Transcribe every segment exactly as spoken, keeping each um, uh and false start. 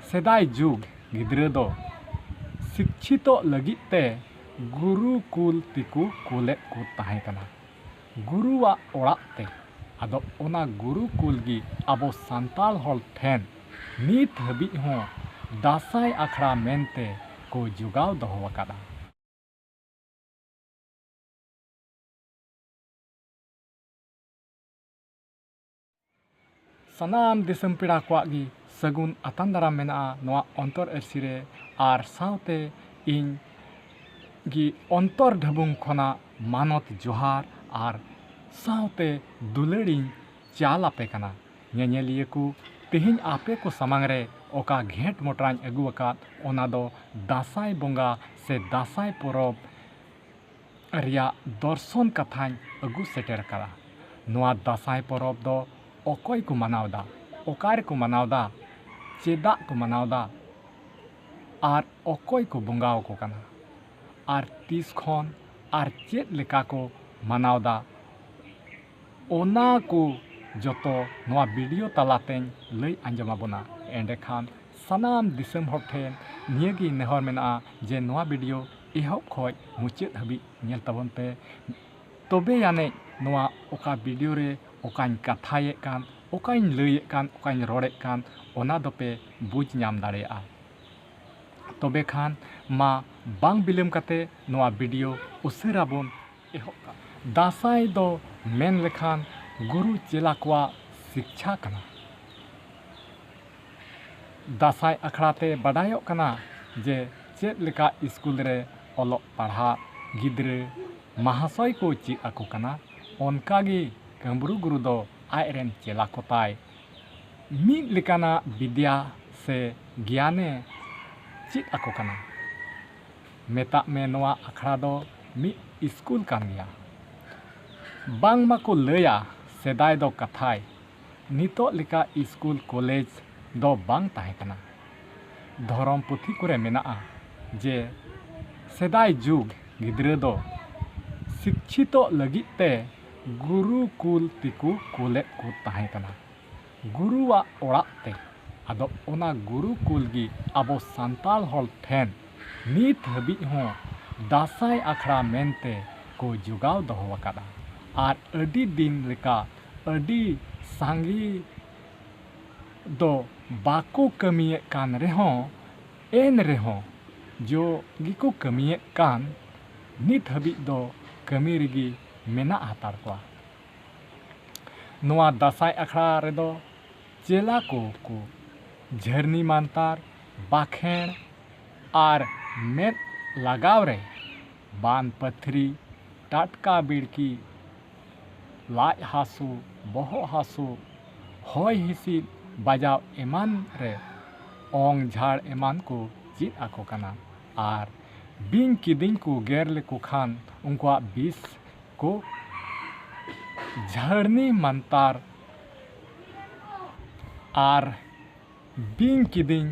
ᱥᱮᱫᱟᱭ ᱡᱩᱜᱽ ᱜᱤᱫᱽᱨᱟᱹ ᱫᱚ ᱥᱤᱠᱠᱷᱤᱛᱚᱜ ᱞᱟᱹᱜᱤᱫ ᱛᱮ ᱜᱩᱨᱩᱠᱩᱞ ᱛᱮᱠᱚ ᱠᱩᱞᱮᱫ ᱠᱚ ᱛᱟᱦᱮᱸ ᱠᱟᱱᱟ᱾ ᱜᱩᱨᱩᱣᱟᱜ ᱚᱲᱟᱜ ᱛᱮ᱾ ᱟᱫᱚ ᱚᱱᱟ ᱜᱩᱨᱩᱠᱩᱞ ᱜᱮ ᱟᱵᱚ ᱥᱟᱱᱛᱟᱲ ᱦᱚᱲ ᱴᱷᱮᱱ ᱱᱤᱛ ᱦᱟᱹᱵᱤᱡ ᱦᱚᱸ ᱫᱟᱸᱥᱟᱭ ᱟᱠᱷᱲᱟ ᱢᱮᱱᱛᱮ ᱠᱚ ᱡᱚᱜᱟᱣ ᱫᱚᱦᱚ ᱟᱠᱟᱫᱟ᱾ ᱥᱟᱱᱟᱢ ᱫᱤᱥᱚᱢ ᱯᱮᱲᱟ ᱠᱚᱣᱟᱜ ᱜᱮ ᱥᱟᱹᱜᱩᱱ ᱟᱛᱟᱝ ᱫᱟᱨᱟᱢ ᱢᱮᱱᱟᱜᱼᱟ ᱱᱚᱣᱟ ᱚᱱᱛᱚᱨ ᱟᱹᱨᱥᱤ ᱨᱮ, ᱟᱨ ᱥᱟᱶᱛᱮ ᱤᱧ ᱜᱮ ᱚᱱᱛᱚᱨ ᱰᱷᱟᱹᱵᱩᱝ ᱠᱷᱚᱱᱟᱜ ᱢᱟᱱᱚᱛ ᱡᱚᱦᱟᱨ ᱟᱨ ᱥᱟᱶᱛᱮ ᱫᱩᱞᱟᱹᱲᱤᱧ ᱪᱟᱞ ᱟᱯᱮ ᱠᱟᱱᱟ᱾ ᱧᱮᱧᱮᱞᱤᱭᱟᱹ ᱠᱚ, ᱛᱮᱦᱮᱧ ᱟᱯᱮ ᱠᱚ ᱥᱟᱢᱟᱝ ᱨᱮ ᱚᱠᱟ ᱜᱷᱮᱸᱴ ᱢᱚᱴᱨᱟᱧ ᱟᱹᱜᱩ ᱟᱠᱟᱫ, ᱚᱱᱟ ᱫᱚ ᱫᱟᱸᱥᱟᱭ ᱵᱚᱸᱜᱟ ᱥᱮ ᱫᱟᱸᱥᱟᱭ ᱯᱚᱨᱚᱵᱽ ᱨᱮᱭᱟᱜ ᱫᱚᱨᱥᱚᱱ ᱠᱟᱛᱷᱟᱧ ᱟᱹᱜᱩ ᱥᱮᱴᱮᱨ ᱟᱠᱟᱫᱟ᱾ ᱱᱚᱣᱟ ᱫᱟᱸᱥᱟᱭ ᱯᱚᱨᱚᱵᱽ ᱫᱚ ᱚᱠᱚᱭ ᱠᱚ ᱢᱟᱱᱟᱣᱫᱟ, ᱚᱠᱟ ᱨᱮᱠᱚ ᱢᱟᱱᱟᱣᱫᱟ, ᱪᱮᱫᱟᱜ ᱠᱚ ᱢᱟᱱᱟᱣᱫᱟ, ᱟᱨ ᱚᱠᱚᱭ ᱠᱚ ᱵᱚᱸᱜᱟ ᱟᱠᱚ ᱠᱟᱱᱟ, ᱟᱨ ᱛᱤᱥ ᱠᱷᱚᱱ ᱟᱨ ᱪᱮᱫ ᱞᱮᱠᱟ ᱠᱚ ᱢᱟᱱᱟᱣᱫᱟ, ᱚᱱᱟ ᱠᱚ ᱡᱚᱛᱚ ᱱᱚᱣᱟ ᱵᱷᱤᱰᱤᱭᱳ ᱛᱟᱞᱟᱛᱮᱧ ᱞᱟᱹᱭ ᱟᱸᱡᱚᱢ ᱟᱵᱚᱱᱟ᱾ ᱮᱸᱰᱮᱠᱷᱟᱱ ᱥᱟᱱᱟᱢ ᱫᱤᱥᱚᱢ ᱦᱚᱲ ᱴᱷᱮᱱ ᱱᱤᱭᱟᱹᱜᱮ ᱱᱮᱦᱚᱨ ᱢᱮᱱᱟᱜᱼᱟ ᱡᱮ ᱱᱚᱣᱟ ᱵᱷᱤᱰᱤᱭᱳ ᱮᱦᱚᱵ ᱠᱷᱚᱱ ᱢᱩᱪᱟᱹᱫ ᱦᱟᱹᱵᱤᱡ ᱧᱮᱞ ᱛᱟᱵᱚᱱ ᱯᱮ᱾ ᱛᱚᱵᱮ ᱟᱹᱱᱤᱡ ᱱᱚᱣᱟ ᱚᱠᱟ ᱵᱷᱤᱰᱤᱭᱳ ᱨᱮ ᱚᱠᱟᱧ ᱠᱟᱛᱷᱟᱭᱮᱫ ᱠᱟᱱ, ᱚᱠᱟᱧ ᱞᱟᱹᱭᱮᱫ ᱠᱟᱱ, ᱚᱠᱟᱧ ᱨᱚᱲᱮᱫ ᱠᱟᱱ, ᱚᱱᱟ ᱫᱚᱯᱮ ᱵᱩᱡᱽ ᱧᱟᱢ ᱫᱟᱲᱮᱭᱟᱜᱼᱟ᱾ ᱛᱚᱵᱮ ᱠᱷᱟᱱ ᱢᱟ ᱵᱟᱝ ᱵᱤᱞᱚᱢ ᱠᱟᱛᱮ ᱱᱚᱣᱟ ᱵᱷᱤᱰᱤᱭᱳ ᱩᱥᱟᱹᱨᱟ ᱵᱚᱱ ᱮᱦᱚᱵ ᱠᱟᱜ᱾ ᱫᱟᱸᱥᱟᱭ ᱫᱚ ᱢᱮᱱ ᱞᱮᱠᱷᱟᱱ ᱜᱩᱨᱩ ᱪᱮᱞᱟ ᱠᱚᱣᱟᱜ ᱥᱤᱠᱪᱷᱟ ᱠᱟᱱᱟ᱾ ᱫᱟᱸᱥᱟᱭ ᱟᱠᱷᱲᱟ ᱛᱮ ᱵᱟᱰᱟᱭᱚᱜ ᱠᱟᱱᱟ ᱡᱮ ᱪᱮᱫ ᱞᱮᱠᱟ ᱤᱥᱠᱩᱞ ᱨᱮ ᱚᱞᱚᱜ ᱯᱟᱲᱦᱟᱜ ᱜᱤᱫᱽᱨᱟᱹ ᱢᱟᱦᱟᱥᱚᱭ ᱠᱚ ᱪᱮᱫ ᱟᱠᱚ ᱠᱟᱱᱟ, ᱚᱱᱠᱟ ᱜᱮ ᱠᱟᱹᱢᱨᱩ ᱜᱩᱨᱩ ᱫᱚ ᱟᱡ ᱨᱮᱱ ᱪᱮᱞᱟ ᱠᱚ ᱛᱟᱭ ᱢᱤᱫ ᱞᱮᱠᱟᱱᱟᱜ ᱵᱤᱫᱽᱭᱟ ᱥᱮ ᱜᱮᱭᱟᱱᱮ ᱪᱮᱫ ᱟᱠᱚ ᱠᱟᱱᱟ᱾ ᱢᱮᱛᱟᱜ ᱢᱮ, ᱱᱚᱣᱟ ᱟᱠᱷᱲᱟ ᱫᱚ ᱢᱤᱫ ᱤᱥᱠᱩᱞ ᱠᱟᱱ ᱜᱮᱭᱟ᱾ ᱵᱟᱝᱢᱟ ᱠᱚ ᱞᱟᱹᱭᱟ, ᱥᱮᱫᱟᱭ ᱫᱚ ᱠᱟᱛᱷᱟᱭ, ᱱᱤᱛᱚᱜ ᱞᱮᱠᱟ ᱤᱥᱠᱩᱞ ᱠᱚᱞᱮᱡᱽ ᱫᱚ ᱵᱟᱝ ᱛᱟᱦᱮᱸ ᱠᱟᱱᱟ᱾ ᱫᱷᱚᱨᱚᱢ ᱯᱩᱛᱷᱤ ᱠᱚᱨᱮ ᱢᱮᱱᱟᱜᱼᱟ ᱡᱮ ᱥᱮᱫᱟᱭ ᱡᱩᱜᱽ ᱜᱤᱫᱽᱨᱟᱹ ᱫᱚ ᱥᱤᱠᱪᱷᱤᱛᱚᱜ ᱞᱟᱹᱜᱤᱫ ᱛᱮ ᱜᱩᱨᱩᱠᱩᱞ ᱛᱮᱠᱚ ᱠᱩᱞᱮᱫ ᱠᱚ ᱛᱟᱦᱮᱸ ᱠᱟᱱᱟ᱾ ᱜᱩᱨᱩᱣᱟᱜ ᱚᱲᱟᱜ ᱛᱮ᱾ ᱟᱫᱚ ᱚᱱᱟ ᱜᱩᱨᱩᱠᱩᱞ ᱜᱮ ᱟᱵᱚ ᱥᱟᱱᱛᱟᱲ ᱦᱚᱲ ᱴᱷᱮᱱ ᱱᱤᱛ ᱦᱟᱹᱵᱤᱡ ᱦᱚᱸ ᱫᱟᱸᱥᱟᱭ ᱟᱠᱷᱲᱟ ᱢᱮᱱᱛᱮ ᱠᱚ ᱡᱚᱜᱟᱣ ᱫᱚᱦᱚ ᱟᱠᱟᱫᱟ᱾ ᱟᱨ ᱟᱹᱰᱤ ᱫᱤᱱ ᱞᱮᱠᱟ ᱟᱹᱰᱤ ᱥᱟᱸᱜᱮ ᱫᱚ ᱵᱟᱠᱚ ᱠᱟᱹᱢᱤᱭᱮᱫ ᱠᱟᱱ ᱨᱮᱦᱚᱸ, ᱮᱱ ᱨᱮᱦᱚᱸ ᱡᱚ ᱜᱮᱠᱚ ᱠᱟᱹᱢᱤᱭᱮᱫ ᱠᱟᱱ, ᱱᱤᱛ ᱦᱟᱹᱵᱤᱡ ᱫᱚ ᱠᱟᱹᱢᱤ ᱨᱮᱜᱮ ᱢᱮᱱᱟᱜ ᱦᱟᱛᱟᱲ ᱠᱚᱣᱟ᱾ ᱱᱚᱣᱟ ᱫᱟᱸᱥᱟᱭ ᱟᱠᱷᱲᱟ ᱨᱮᱫᱚ ᱪᱮᱞᱟ ᱠᱚ ᱠᱚ ᱡᱷᱟᱹᱨᱱᱤ ᱢᱟᱱᱛᱟᱨ, ᱵᱟᱠᱷᱮᱬ ᱟᱨ ᱢᱮᱫ ᱞᱟᱜᱟᱣ ᱨᱮ ᱵᱟᱱ ᱯᱟᱹᱛᱷᱨᱤ, ᱴᱟᱴᱠᱟ ᱵᱤᱲᱠᱤ, ᱞᱟᱡ ᱦᱟᱹᱥᱩ, ᱵᱚᱦᱚᱜ ᱦᱟᱹᱥᱩ, ᱦᱚᱭ ᱦᱤᱸᱥᱤᱫ ᱵᱟᱡᱟᱣ ᱮᱢᱟᱱ ᱨᱮ ᱚᱝ ᱡᱷᱟᱲ ᱮᱢᱟᱱ ᱠᱚ ᱪᱮᱫ ᱟᱠᱚ ᱠᱟᱱᱟ᱾ ᱟᱨ ᱵᱤᱧ ᱠᱤᱫᱤᱧ ᱠᱚ ᱜᱮᱨ ᱞᱮᱠᱚ ᱠᱷᱟᱱ ᱩᱱᱠᱩᱣᱟᱜ ᱵᱤᱥ ᱠᱚ ᱡᱷᱟᱹᱨᱱᱤ ᱢᱟᱱᱛᱟᱨ ᱟᱨ ᱵᱤᱧ ᱠᱤᱫᱤᱧ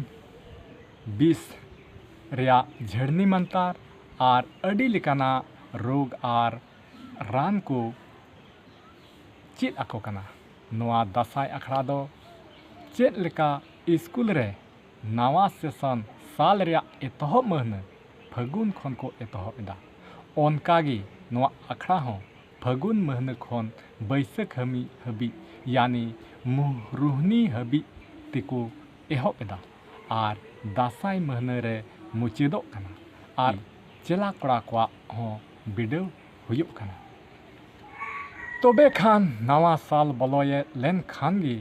ᱵᱤᱥ ᱨᱮᱭᱟᱜ ᱡᱷᱟᱹᱨᱱᱤ ᱢᱟᱱᱛᱟᱨ ᱟᱨ ᱟᱹᱰᱤ ᱞᱮᱠᱟᱱᱟᱜ ᱨᱳᱜᱽ ᱟᱨ ᱨᱟᱱ ᱠᱚ ᱪᱮᱫ ᱟᱠᱚ ᱠᱟᱱᱟ᱾ ᱱᱚᱣᱟ ᱫᱟᱸᱥᱟᱭ ᱟᱠᱷᱲᱟ ᱫᱚ ᱪᱮᱫ ᱞᱮᱠᱟ ᱥᱠᱩᱞ ᱨᱮ ᱱᱟᱣᱟ ᱥᱮᱥᱚᱱ ᱥᱟᱞ ᱨᱮᱭᱟᱜ ᱮᱛᱚᱦᱚᱵ ᱢᱟᱹᱦᱱᱟᱹ ᱯᱷᱟᱹᱜᱩᱱ ᱠᱷᱚᱱ ᱠᱚ ᱮᱛᱚᱦᱚᱵ ᱮᱫᱟ, ᱚᱱᱠᱟ ᱜᱮ ᱱᱚᱣᱟ ᱟᱠᱷᱲᱟ ᱦᱚᱸ ᱯᱷᱟᱹᱜᱩᱱ ᱢᱟᱹᱦᱱᱟᱹ ᱠᱷᱚᱱ ᱵᱟᱹᱭᱥᱟᱹᱠᱷ ᱦᱟᱹᱢᱤ ᱦᱟᱹᱵᱤᱡ, ᱭᱟᱱᱤ ᱢᱩ-, ᱨᱩᱦᱱᱤ ᱦᱟᱹᱵᱤᱡ ᱛᱮᱠᱚ ᱮᱦᱚᱵ ᱮᱫᱟ ᱟᱨ ᱫᱟᱸᱥᱟᱭ ᱢᱟᱹᱦᱱᱟᱹ ᱨᱮ ᱢᱩᱪᱟᱹᱫᱚᱜ ᱠᱟᱱᱟ᱾ ᱟᱨ ᱪᱮᱞᱟ ᱠᱚᱲᱟ ᱠᱚᱣᱟᱜ ᱦᱚᱸ ᱵᱤᱰᱟᱹᱣ ᱦᱩᱭᱩᱜ ᱠᱟᱱᱟ᱾ ᱛᱚᱵᱮ ᱠᱷᱟᱱ ᱱᱟᱣᱟ ᱥᱟᱞ ᱵᱚᱞᱚᱭᱮ ᱞᱮᱱ ᱠᱷᱟᱱ ᱜᱮ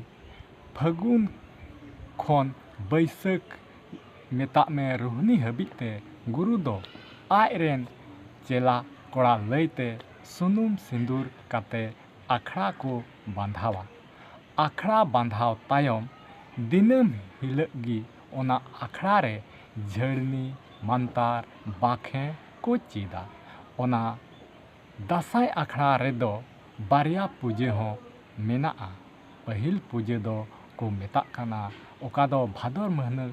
ᱯᱷᱟᱹᱜᱩᱱ ᱠᱷᱚᱱ ᱵᱟᱹᱭᱥᱟᱹᱠᱷ, ᱢᱮᱛᱟᱜ ᱢᱮ ᱨᱩᱦᱱᱤ ᱦᱟᱹᱵᱤᱡ ᱛᱮ ᱜᱩᱨᱩ ᱫᱚ ᱟᱡ ᱨᱮᱱ ᱪᱮᱞᱟ ᱠᱚᱲᱟ ᱞᱟᱹᱭ ᱛᱮ ᱥᱩᱱᱩᱢ ᱥᱤᱸᱫᱩᱨ ᱠᱟᱛᱮ ᱟᱠᱷᱲᱟ ᱠᱚ ᱵᱟᱸᱫᱷᱟᱣᱟ᱾ ᱟᱠᱷᱲᱟ ᱵᱟᱸᱫᱷᱟᱣ ᱛᱟᱭᱚᱢ ᱫᱤᱱᱟᱹᱢ ᱦᱤᱞᱟᱹᱜ ᱜᱮ ᱚᱱᱟ ᱟᱠᱷᱲᱟ ᱨᱮ ᱡᱷᱟᱹᱲᱱᱤ, ᱢᱟᱱᱛᱟᱨ, ᱵᱟᱠᱷᱮ ᱠᱚ ᱪᱮᱫᱟ᱾ ᱚᱱᱟ ᱫᱟᱸᱥᱟᱭ ᱟᱠᱷᱲᱟ ᱨᱮᱫᱚ ᱵᱟᱨᱭᱟ ᱯᱩᱡᱟᱹ ᱦᱚᱸ ᱢᱮᱱᱟᱜᱼᱟ᱾ ᱯᱟᱹᱦᱤᱞ ᱯᱩᱡᱟᱹ ᱫᱚ ᱠᱚ ᱢᱮᱛᱟᱜ ᱠᱟᱱᱟ, ᱚᱠᱟ ᱫᱚ ᱵᱷᱟᱫᱚᱨ ᱢᱟᱹᱦᱱᱟᱹ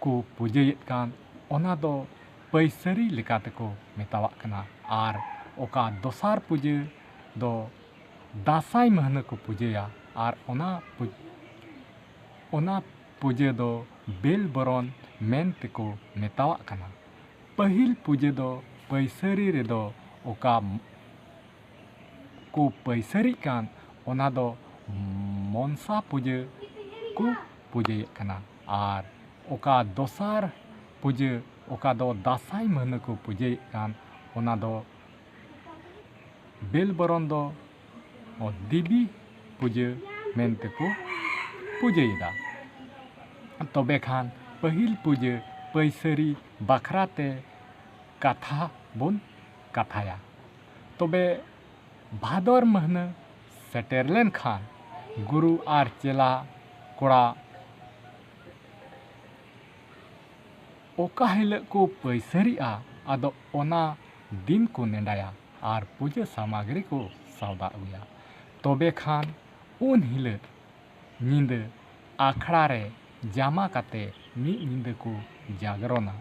ᱠᱚ ᱯᱩᱡᱟᱹᱭᱮᱫ ᱠᱟᱱ, ᱚᱱᱟ ᱫᱚ ᱯᱟᱹᱭᱥᱟᱹᱨᱤ ᱞᱮᱠᱟ ᱛᱮᱠᱚ ᱢᱮᱛᱟᱣᱟᱜ ᱠᱟᱱᱟ᱾ ᱟᱨ ᱚᱠᱟ ᱫᱚᱥᱟᱨ ᱯᱩᱡᱟᱹ ᱫᱚ ᱫᱟᱸᱥᱟᱭ ᱢᱟᱹᱦᱱᱟᱹ ᱠᱚ ᱯᱩᱡᱟᱹᱭᱟ᱾ ᱟᱨ ᱚᱱᱟ ᱯᱩ-, ᱚᱱᱟ ᱯᱩᱡᱟᱹ ᱫᱚ ᱵᱮᱞ ᱵᱚᱨᱚᱱ ᱢᱮᱱ ᱛᱮᱠᱚ ᱢᱮᱛᱟᱣᱟᱜ ᱠᱟᱱᱟ᱾ ᱯᱟᱹᱦᱤᱞ ᱯᱩᱡᱟᱹ ᱫᱚ ᱯᱟᱹᱭᱥᱟᱹᱨᱤ ᱨᱮᱫᱚ ᱚᱠᱟ ᱠᱚ ᱯᱟᱹᱭᱥᱟᱹᱨᱤᱜ ᱠᱟᱱ, ᱚᱱᱟ ᱫᱚ ᱢᱚᱱᱥᱟ ᱯᱩᱡᱟᱹ ᱠᱚ ᱯᱩᱡᱟᱹᱭᱮᱫ ᱠᱟᱱᱟ᱾ ᱟᱨ ᱚᱠᱟ ᱫᱚᱥᱟᱨ ᱯᱩᱡᱟᱹ, ᱚᱠᱟ ᱫᱚ ᱫᱟᱸᱥᱟᱭ ᱢᱟᱹᱦᱱᱟᱹ ᱠᱚ ᱯᱩᱡᱟᱹᱭᱮᱫ ᱠᱟᱱ, ᱚᱱᱟ ᱫᱚ ᱵᱮᱞ ᱵᱚᱨᱚᱱ ᱫᱚ ᱫᱮᱵᱤ ᱯᱩᱡᱟᱹ ᱢᱮᱱᱛᱮ ᱠᱚ ᱯᱩᱡᱟᱹᱭᱮᱫᱟ᱾ ᱛᱚᱵᱮ ᱠᱷᱟᱱ ᱯᱟᱹᱦᱤᱞ ᱯᱩᱡᱟᱹ ᱯᱟᱹᱭᱥᱟᱹᱨᱤ ᱵᱟᱠᱷᱨᱟ ᱛᱮ ᱠᱟᱛᱷᱟ ᱵᱚᱱ ᱠᱟᱛᱷᱟᱭᱟ᱾ ᱛᱚᱵᱮ ᱵᱷᱟᱫᱚᱨ ᱢᱟᱹᱦᱱᱟᱹ ᱥᱮᱴᱮᱨ ᱞᱮᱱᱠᱷᱟᱱ ᱜᱩᱨᱩ ᱟᱨ ᱪᱮᱞᱟ ᱠᱚᱲᱟ ᱚᱠᱟ ᱦᱤᱞᱳᱜ ᱠᱚ ᱯᱟᱹᱭᱥᱟᱹᱨᱤᱜᱼᱟ, ᱟᱫᱚ ᱚᱱᱟ ᱫᱤᱱ ᱠᱚ ᱱᱮᱰᱟᱭᱟ ᱟᱨ ᱯᱩᱡᱟᱹ ᱥᱟᱢᱟᱜᱨᱤ ᱠᱚ ᱥᱟᱣᱫᱟ ᱟᱹᱜᱩᱭᱟ᱾ ᱛᱚᱵᱮ ᱠᱷᱟᱱ ᱩᱱ ᱦᱤᱞᱳᱜ ᱧᱤᱫᱟᱹ ᱟᱠᱷᱲᱟ ᱨᱮ ᱡᱟᱢᱟ ᱠᱟᱛᱮ ᱢᱤᱫ ᱧᱤᱫᱟᱹ ᱠᱚ ᱡᱟᱜᱽᱨᱚᱱᱟ᱾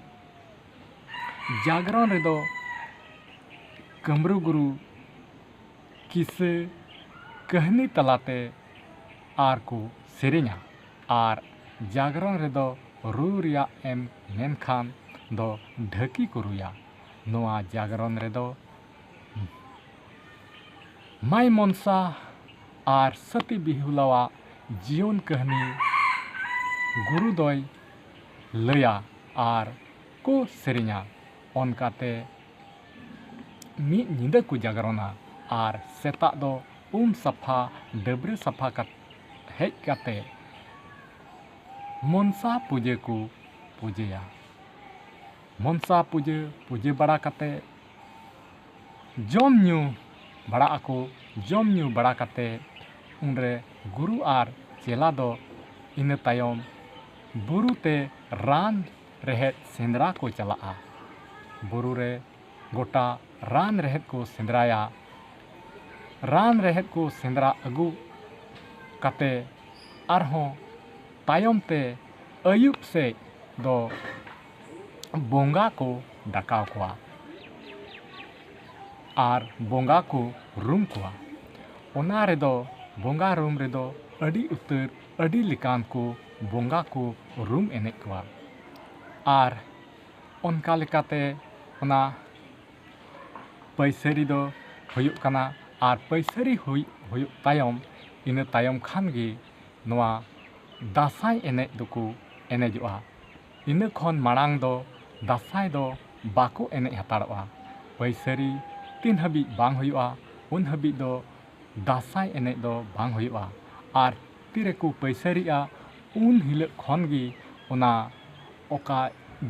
ᱡᱟᱜᱽᱨᱚᱱ ᱨᱮᱫᱚ ᱠᱟᱹᱢᱨᱩ ᱜᱩᱨᱩ ᱠᱤᱥᱟᱹ ᱠᱟᱹᱦᱱᱤ ᱛᱟᱞᱟᱛᱮ ᱟᱨ ᱠᱚ ᱥᱮᱨᱮᱧᱟ᱾ ᱟᱨ ᱡᱟᱜᱽᱨᱚᱱ ᱨᱮᱫᱚ ᱨᱩ ᱨᱮᱭᱟᱜ ᱮᱢ ᱢᱮᱱᱠᱷᱟᱱ ᱫᱚ ᱰᱷᱟᱹᱠᱤ ᱠᱚ ᱨᱩᱭᱟ᱾ ᱱᱚᱣᱟ ᱡᱟᱜᱽᱨᱚᱱ ᱨᱮᱫᱚ ᱢᱟᱭ ᱢᱚᱱᱥᱟ ᱟᱨ ᱥᱟᱹᱛᱤ ᱵᱤᱦᱩᱞᱟᱣᱟᱜ ᱡᱤᱭᱚᱱ ᱠᱟᱹᱦᱱᱤ ᱜᱩᱨᱩ ᱫᱚᱭ ᱞᱟᱹᱭᱟ ᱟᱨ ᱠᱚ ᱥᱮᱨᱮᱧᱟ᱾ ᱚᱱᱠᱟᱛᱮ ᱢᱤᱫ ᱧᱤᱫᱟᱹ ᱠᱚ ᱡᱟᱜᱽᱨᱚᱱᱟ ᱟᱨ ᱥᱮᱛᱟᱜ ᱫᱚ ᱩᱢ ᱥᱟᱯᱷᱟ, ᱰᱟᱹᱵᱽᱨᱟᱹ ᱥᱟᱯᱷᱟ ᱠᱟᱛ-, ᱦᱮᱡ ᱠᱟᱛᱮ ᱢᱚᱱᱥᱟ ᱯᱩᱡᱟᱹ ᱠᱚ ᱯᱩᱡᱟᱹᱭᱟ᱾ ᱢᱚᱱᱥᱟ ᱯᱩᱡᱟᱹ ᱯᱩᱡᱟᱹ ᱵᱟᱲᱟ ᱠᱟᱛᱮ ᱡᱚᱢ ᱧᱩ ᱵᱟᱲᱟᱜ ᱟᱠᱚ᱾ ᱡᱚᱢ ᱧᱩ ᱵᱟᱲᱟ ᱠᱟᱛᱮ ᱩᱱᱨᱮ ᱜᱩᱨᱩ ᱟᱨ ᱪᱮᱞᱟ ᱫᱚ ᱤᱱᱟᱹ ᱛᱟᱭᱚᱢ ᱵᱩᱨᱩ ᱛᱮ ᱨᱟᱱ ᱨᱮᱦᱮᱫ ᱥᱮᱸᱫᱽᱨᱟ ᱠᱚ ᱪᱟᱞᱟᱜᱼᱟ᱾ ᱵᱩᱨᱩ ᱨᱮ ᱜᱚᱴᱟ ᱨᱟᱱ ᱨᱮᱦᱮᱫ ᱠᱚ ᱥᱮᱸᱫᱽᱨᱟᱭᱟ᱾ ᱨᱟᱱ ᱨᱮᱦᱮᱫ ᱠᱚ ᱥᱮᱸᱫᱽᱨᱟ ᱟᱹᱜᱩ ᱠᱟᱛᱮ ᱟᱨᱦᱚᱸ ᱛᱟᱭᱚᱢ ᱛᱮ ᱟᱹᱭᱩᱵ ᱥᱮᱫ ᱫᱚ ᱵᱚᱸᱜᱟ ᱠᱚ ᱰᱟᱠᱟᱣ ᱠᱚᱣᱟ ᱟᱨ ᱵᱚᱸᱜᱟ ᱠᱚ ᱨᱩᱢ ᱠᱚᱣᱟ᱾ ᱚᱱᱟ ᱨᱮᱫᱚ ᱵᱚᱸᱜᱟ ᱨᱩᱢ ᱨᱮᱫᱚ ᱟᱹᱰᱤ ᱩᱛᱟᱹᱨ ᱟᱹᱰᱤ ᱞᱮᱠᱟᱱ ᱠᱚ ᱵᱚᱸᱜᱟ ᱠᱚ ᱨᱩᱢ ᱮᱱᱮᱡ ᱠᱚᱣᱟ᱾ ᱟᱨ ᱚᱱᱠᱟ ᱞᱮᱠᱟᱛᱮ ᱚᱱᱟ ᱯᱟᱹᱭᱥᱟᱹᱨᱤ ᱫᱚ ᱦᱩᱭᱩᱜ ᱠᱟᱱᱟ᱾ ᱟᱨ ᱯᱟᱹᱭᱥᱟᱹᱨᱤ ᱦᱩᱭ ᱦᱩᱭᱩᱜ ᱛᱟᱭᱚᱢ, ᱤᱱᱟᱹ ᱛᱟᱭᱚᱢ ᱠᱷᱟᱱ ᱜᱮ ᱱᱚᱣᱟ ᱫᱟᱸᱥᱟᱭ ᱮᱱᱮᱡ ᱫᱚᱠᱚ ᱮᱱᱮᱡᱚᱜᱼᱟ᱾ ᱤᱱᱟᱹ ᱠᱷᱚᱱ ᱢᱟᱲᱟᱝ ᱫᱚ ᱫᱟᱸᱥᱟᱭ ᱫᱚ ᱵᱟᱠᱚ ᱮᱱᱮᱡ ᱦᱟᱛᱟᱲᱚᱜᱼᱟ᱾ ᱯᱟᱹᱭᱥᱟᱹᱨᱤ ᱛᱤᱱ ᱦᱟᱹᱵᱤᱡ ᱵᱟᱝ ᱦᱩᱭᱩᱜᱼᱟ, ᱩᱱ ᱦᱟᱹᱵᱤᱡ ᱫᱚ ᱫᱟᱸᱥᱟᱭ ᱮᱱᱮᱡ ᱫᱚ ᱵᱟᱝ ᱦᱩᱭᱩᱜᱼᱟ᱾ ᱟᱨ ᱛᱤᱨᱮᱠᱚ ᱯᱟᱹᱭᱥᱟᱹᱨᱤᱜᱼᱟ, ᱩᱱ ᱦᱤᱞᱳᱜ ᱠᱷᱚᱱ ᱜᱮ ᱚᱱᱟ ᱚᱠᱟ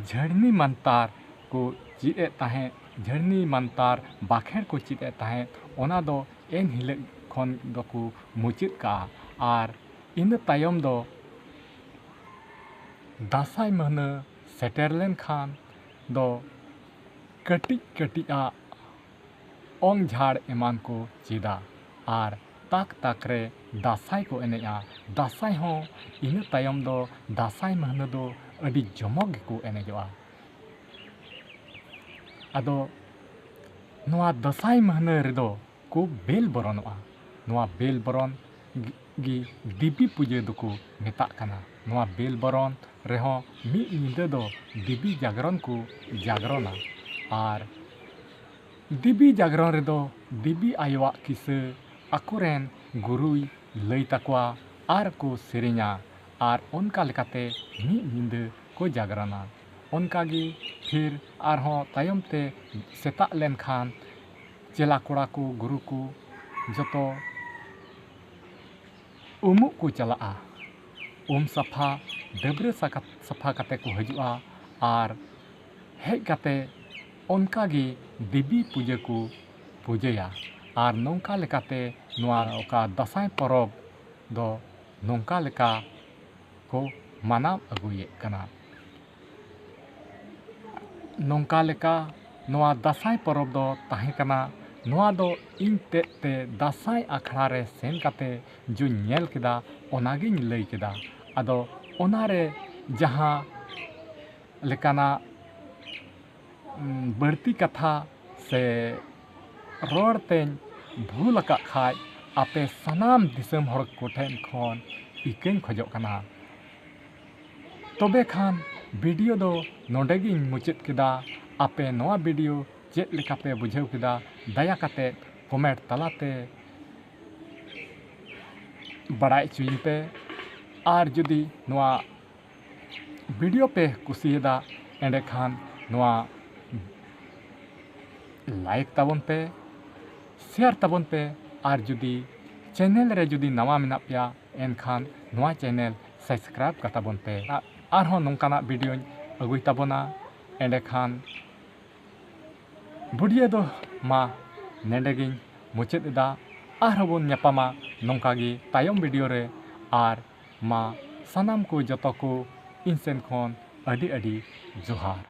ᱡᱷᱟᱹᱲᱱᱤ ᱢᱟᱱᱛᱟᱨ ᱠᱚ ᱪᱮᱫ ᱮᱫ ᱛᱟᱦᱮᱸᱫ, ᱡᱷᱟᱹᱲᱱᱤ ᱢᱟᱱᱛᱟᱨ ᱵᱟᱠᱷᱮᱲ ᱠᱚ ᱪᱮᱫ ᱮᱫ ᱛᱟᱦᱮᱸᱫ, ᱚᱱᱟ ᱫᱚ ᱮᱱ ᱦᱤᱞᱳᱜ ᱠᱷᱚᱱ ᱫᱚᱠᱚ ᱢᱩᱪᱟᱹᱫ ᱠᱟᱜᱼᱟ᱾ ᱟᱨ ᱤᱱᱟᱹ ᱛᱟᱭᱚᱢ ᱫᱚ ᱫᱟᱸᱥᱟᱭ ᱢᱟᱹᱦᱱᱟᱹ ᱥᱮᱴᱮᱨ ᱞᱮᱱᱠᱷᱟᱱ ᱫᱚ ᱠᱟᱹᱴᱤᱡ ᱠᱟᱹᱴᱤᱡ ᱟᱜ ᱚᱝ ᱡᱷᱟᱲ ᱮᱢᱟᱱ ᱠᱚ ᱪᱮᱫᱟ᱾ ᱟᱨ ᱛᱟᱠ ᱛᱟᱠ ᱨᱮ ᱫᱟᱸᱥᱟᱭ ᱠᱚ ᱮᱱᱮᱡᱼᱟ᱾ ᱫᱟᱸᱥᱟᱭ ᱦᱚᱸ ᱤᱱᱟᱹ ᱛᱟᱭᱚᱢ ᱫᱚ ᱫᱟᱸᱥᱟᱭ ᱢᱟᱹᱦᱱᱟᱹ ᱫᱚ ᱟᱹᱰᱤ ᱡᱚᱢᱚᱠ ᱜᱮᱠᱚ ᱮᱱᱮᱡᱚᱜᱼᱟ᱾ ᱟᱫᱚ ᱱᱚᱣᱟ ᱫᱟᱸᱥᱟᱭ ᱢᱟᱹᱦᱱᱟᱹ ᱨᱮᱫᱚ ᱠᱚ ᱵᱮᱞ ᱵᱚᱨᱚᱱᱚᱜᱼᱟ᱾ ᱱᱚᱣᱟ ᱵᱮᱞ ᱵᱚᱨᱚᱱ ᱜᱮ ᱫᱮᱵᱤ ᱯᱩᱡᱟᱹ ᱫᱚᱠᱚ ᱢᱮᱛᱟᱜ ᱠᱟᱱᱟ᱾ ᱱᱚᱣᱟ ᱵᱮᱞ ᱵᱚᱨᱚᱱ ᱨᱮᱦᱚᱸ ᱢᱤᱫ ᱧᱤᱫᱟᱹ ᱫᱚ ᱫᱮᱵᱤ ᱡᱟᱜᱽᱨᱚᱱ ᱠᱚ ᱡᱟᱜᱽᱨᱚᱱᱟ᱾ ᱟᱨ ᱫᱮᱵᱤ ᱡᱟᱜᱽᱨᱚᱱ ᱨᱮᱫᱚ ᱫᱮᱵᱤ ᱟᱭᱳᱣᱟᱜ ᱠᱤᱥᱟᱹ ᱟᱠᱚᱨᱮᱱ ᱜᱩᱨᱩᱭ ᱞᱟᱹᱭ ᱛᱟᱠᱚᱣᱟ ᱟᱨ ᱠᱚ ᱥᱮᱨᱮᱧᱟ᱾ ᱟᱨ ᱚᱱᱠᱟ ᱞᱮᱠᱟᱛᱮ ᱢᱤᱫ ᱧᱤᱫᱟᱹ ᱠᱚ ᱡᱟᱜᱽᱨᱚᱱᱟ᱾ ᱚᱱᱠᱟᱜᱮ ᱯᱷᱤᱨ ᱟᱨᱦᱚᱸ ᱛᱟᱭᱚᱢ ᱛᱮ ᱥᱮᱛᱟᱜ ᱞᱮᱱᱠᱷᱟᱱ ᱪᱮᱞᱟ ᱠᱚᱲᱟ ᱠᱚ, ᱜᱩᱨᱩ ᱠᱚ ᱡᱚᱛᱚ ᱩᱢᱩᱜ ᱠᱚ ᱪᱟᱞᱟᱜᱼᱟ᱾ ᱩᱢ ᱥᱟᱯᱷᱟ, ᱰᱟᱹᱵᱽᱨᱟᱹ ᱥᱟᱠᱟ-, ᱥᱟᱯᱷᱟ ᱠᱟᱛᱮ ᱠᱚ ᱦᱤᱡᱩᱜᱼᱟ᱾ ᱟᱨ ᱦᱮᱡ ᱠᱟᱛᱮ ᱚᱱᱠᱟ ᱜᱮ ᱫᱮᱵᱤ ᱯᱩᱡᱟᱹ ᱠᱚ ᱯᱩᱡᱟᱹᱭᱟ᱾ ᱟᱨ ᱱᱚᱝᱠᱟ ᱞᱮᱠᱟᱛᱮ ᱱᱚᱣᱟ ᱚᱠᱟ ᱫᱟᱸᱥᱟᱭ ᱯᱚᱨᱚᱵᱽ ᱫᱚ ᱱᱚᱝᱠᱟ ᱞᱮᱠᱟ ᱠᱚ ᱢᱟᱱᱟᱣ ᱟᱹᱜᱩᱭᱮᱫ ᱠᱟᱱᱟ᱾ ᱱᱚᱝᱠᱟ ᱞᱮᱠᱟ ᱱᱚᱣᱟ ᱫᱟᱸᱥᱟᱭ ᱯᱚᱨᱚᱵᱽ ᱫᱚ ᱛᱟᱦᱮᱸ ᱠᱟᱱᱟ᱾ ᱱᱚᱣᱟ ᱫᱚ ᱤᱧ ᱛᱮᱫ ᱛᱮ ᱫᱟᱸᱥᱟᱭ ᱟᱠᱷᱲᱟ ᱨᱮ ᱥᱮᱱ ᱠᱟᱛᱮ ᱡᱚᱧ ᱧᱮᱞ ᱠᱮᱫᱟ, ᱚᱱᱟᱜᱤᱧ ᱞᱟᱹᱭ ᱠᱮᱫᱟ᱾ ᱟᱫᱚ ᱚᱱᱟᱨᱮ ᱡᱟᱦᱟᱸ ᱞᱮᱠᱟᱱᱟᱜ, ᱩᱸ, ᱵᱟᱹᱲᱛᱤ ᱠᱟᱛᱷᱟ ᱥᱮ ᱨᱚᱲ ᱛᱮᱧ ᱵᱷᱩᱞ ᱟᱠᱟᱫ ᱠᱷᱟᱡ, ᱟᱯᱮ ᱥᱟᱱᱟᱢ ᱫᱤᱥᱚᱢ ᱦᱚᱲ ᱠᱚᱴᱷᱮᱱ ᱠᱷᱚᱱ ᱤᱠᱟᱹᱧ ᱠᱷᱚᱡᱚᱜ ᱠᱟᱱᱟ᱾ ᱛᱚᱵᱮ ᱠᱷᱟᱱ video ᱫᱚ ᱱᱚᱰᱮ ᱜᱤᱧ ᱢᱩᱪᱟᱹᱫ ᱠᱮᱫᱟ᱾ ᱟᱯᱮ ᱱᱚᱣᱟ video ᱪᱮᱫ ᱞᱮᱠᱟ ᱯᱮ ᱵᱩᱡᱷᱟᱹᱣ ᱠᱮᱫᱟ, ᱫᱟᱭᱟ ᱠᱟᱛᱮ comment ᱛᱟᱞᱟᱛᱮ ᱵᱟᱲᱟᱭ ᱦᱚᱪᱚᱭᱤᱧ ᱯᱮ᱾ ᱟᱨ ᱡᱩᱫᱤ ᱱᱚᱣᱟ video ᱯᱮ ᱠᱩᱥᱤᱭᱟᱫᱟ, ᱮᱸᱰᱮᱠᱷᱟᱱ ᱱᱚᱣᱟ like ᱛᱟᱵᱚᱱ ᱯᱮ, share ᱛᱟᱵᱚᱱ ᱯᱮ, ᱟᱨ ᱡᱩᱫᱤ channel ᱨᱮ ᱡᱩᱫᱤ ᱱᱟᱣᱟ ᱢᱮᱱᱟᱜ ᱯᱮᱭᱟ, ᱮᱱᱠᱷᱟᱱ ᱱᱚᱣᱟ channel subscribe ᱠᱟᱛᱟ ᱵᱚᱱ ᱯᱮ᱾ ᱟ-, ᱟᱨᱦᱚᱸ ᱱᱚᱝᱠᱟᱱᱟᱜ videoᱧ ᱟᱹᱜᱩᱭ ᱛᱟᱵᱚᱱᱟ᱾ ᱮᱸᱰᱮᱠᱷᱟᱱ video ᱫᱚ ᱢᱟ ᱱᱮᱰᱮ ᱜᱤᱧ ᱢᱩᱪᱟᱹᱫ ᱮᱫᱟ᱾ ᱟᱨᱦᱚᱸ ᱵᱚᱱ ᱧᱟᱯᱟᱢᱟ ᱱᱚᱝᱠᱟ ᱜᱮ ᱛᱟᱭᱚᱢ video ᱨᱮ᱾ ᱟᱨ ᱢᱟ ᱥᱟᱱᱟᱢ ᱠᱚ ᱡᱚᱛᱚ ᱠᱚ ᱤᱧ ᱥᱮᱱ ᱠᱷᱚᱱ ᱟᱹᱰᱤ ᱟᱹᱰᱤ ᱡᱚᱦᱟᱨ᱾